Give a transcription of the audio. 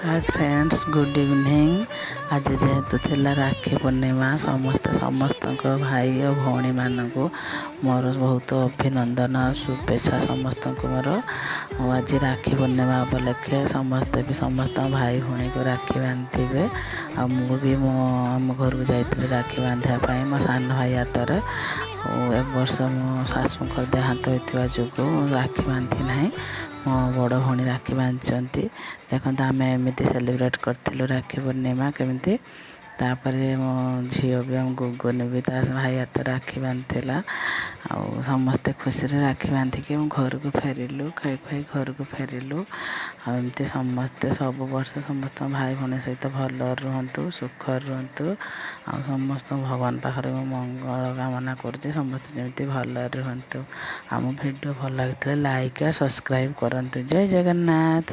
ହାଏ friends, good evening. ଆଜି ଯେହେତୁ ଥିଲା ରାକ୍ଷୀ ପୂର୍ଣ୍ଣିମା, ସମସ୍ତେ ସମସ୍ତଙ୍କ ଭାଇ ଓ ଭଉଣୀମାନଙ୍କୁ ମୋର ବହୁତ ଅଭିନନ୍ଦନ ଆଉ ଶୁଭେଚ୍ଛା ସମସ୍ତଙ୍କୁ ମୋର। ଆଉ ଆଜି ରାକ୍ଷୀ ପୂର୍ଣ୍ଣିମା ଉପଲକ୍ଷେ ସମସ୍ତେ ବି ସମସ୍ତଙ୍କ ଭାଇ ଭଉଣୀକୁ ରାକ୍ଷୀ ବାନ୍ଧିଥିବେ। ଆଉ ମୁଁ ବି ମୋ ଆମ ଘରକୁ ଯାଇଥିଲି ରାକ୍ଷୀ ବାନ୍ଧିବା ପାଇଁ ମୋ ସାନ ଭାଇ ହାତରେ। ଆଉ ଏ ବର୍ଷ ମୋ ଶାଶୁଙ୍କ ଦେହାନ୍ତ ହୋଇଥିବା ଯୋଗୁଁ ମୁଁ ରାକ୍ଷୀ ବାନ୍ଧି ନାହିଁ, ମୋ ବଡ଼ ଭଉଣୀ ରାକ୍ଷୀ ବାନ୍ଧିଛନ୍ତି। ଦେଖନ୍ତୁ, ଆମେ ଏମିତି ସେଲିବ୍ରେଟ୍ କରିଥିଲୁ ରାକ୍ଷୀ ପୂର୍ଣ୍ଣିମା କେମିତି। ତାପରେ ମୋ ଝିଅ ବି, ଆମ ଗୁଗୁନି ବି ତା ଭାଇ ହାତରେ ରାକ୍ଷୀ ବାନ୍ଧିଥିଲା। ଆଉ ସମସ୍ତେ ଖୁସିରେ ରାକ୍ଷୀ ବାନ୍ଧିକି ଆମ ଘରକୁ ଫେରିଲୁ, ଖାଇ ଖୁଆଇ ଘରକୁ ଫେରିଲୁ। ଆଉ ଏମିତି ସମସ୍ତେ ସବୁ ବର୍ଷ ସମସ୍ତଙ୍କ ଭାଇ ଭଉଣୀ ସହିତ ଭଲରେ ରୁହନ୍ତୁ, ସୁଖରେ ରୁହନ୍ତୁ। ଆଉ ସମସ୍ତଙ୍କୁ ଭଗବାନ ପାଖରେ ମୁଁ ମଙ୍ଗଳ କାମନା କରୁଛି, ସମସ୍ତେ ଯେମିତି ଭଲରେ ରୁହନ୍ତୁ। ଆମ ଭିଡ଼ିଓ ଭଲ ଲାଗିଥିଲେ ଲାଇକ୍ ଆଉ ସବସ୍କ୍ରାଇବ୍ କରନ୍ତୁ। ଜୟ ଜଗନ୍ନାଥ।